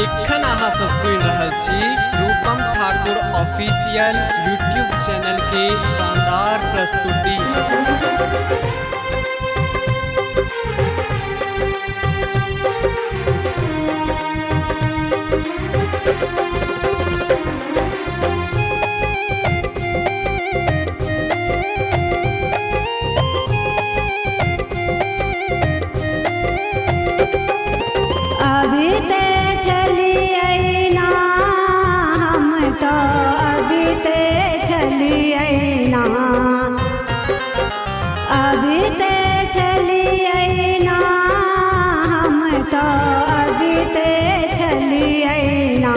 एखन अहाँ सब सुनि रहल छी रूपम ठाकुर ऑफिशियल यूट्यूब चैनल के शानदार प्रस्तुति। अभी ते छलियै ना, हम तो अभी ते छलियै ना, अभी ते छलियै ना, हम तो अभी ते छलियै ना।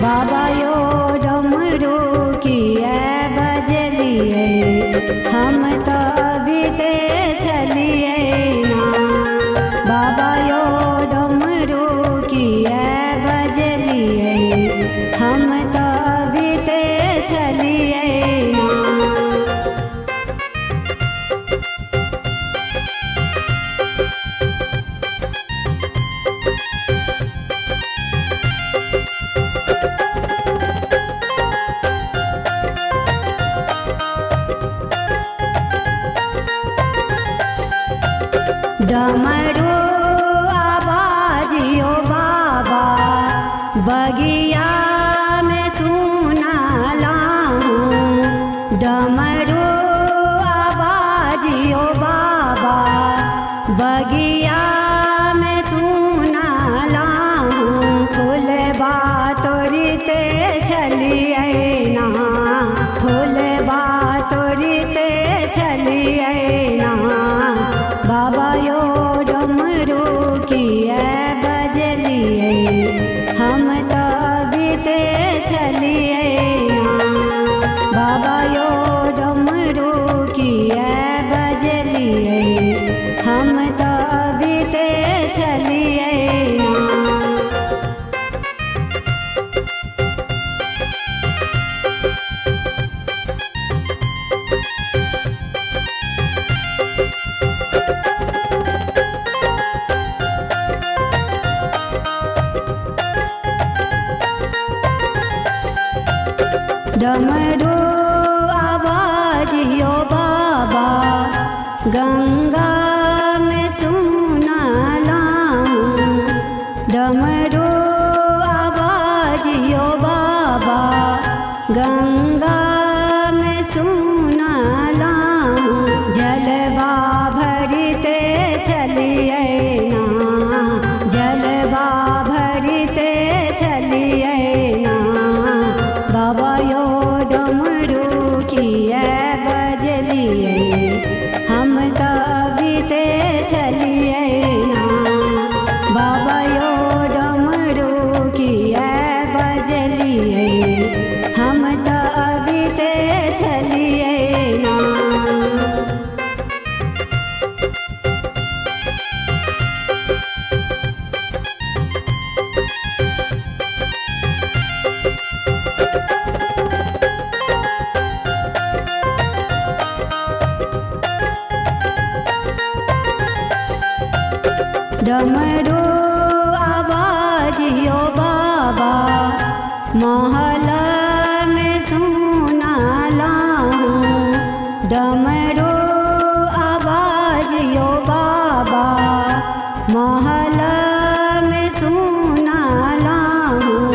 बाबा यो डमरू किए बजलियै, हम तो अभी ते छलियै ना। बाबा यो डमरू किए बजलियै, हम तो अभी ते छलियै ना। डमरू आवाजियो बाबा बगिया में सुना लाऊं। डमरू आवाजियो बाबा बगिया में सुना लाऊं। फूलबा तोड़ते छलियै ना, फूलबा तोड़ते छलियै ना। बाबा यो डमरू किए बजलियै, हम तो अभी ते छलियै ना। बाबा यो डमरू किए बजलियै, हम तो अभी ते छलियै ना। डमरू आवाजियो बाबा गंगा में सुना लाऊं। डमरू आवाजियो बाबा गंगा में सुना लाऊं। जलवा भरते छलियै ना, जलवा भरते छलियै ना। बाबा यो डमरू किए बजलियै, हम तो अभी ते छलियै ना। बाबा यो डमरू किए बजलियै, हम तो अभी ते छलियै ना। डमरू आवाजियो बाबा महल में सुना लाऊं। डमरू आवाजियो बाबा महल में सुना लाऊं।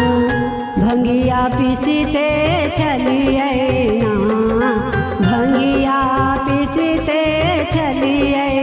भंगिया पीसते छलियै ना, भंगिया पीसते छलियै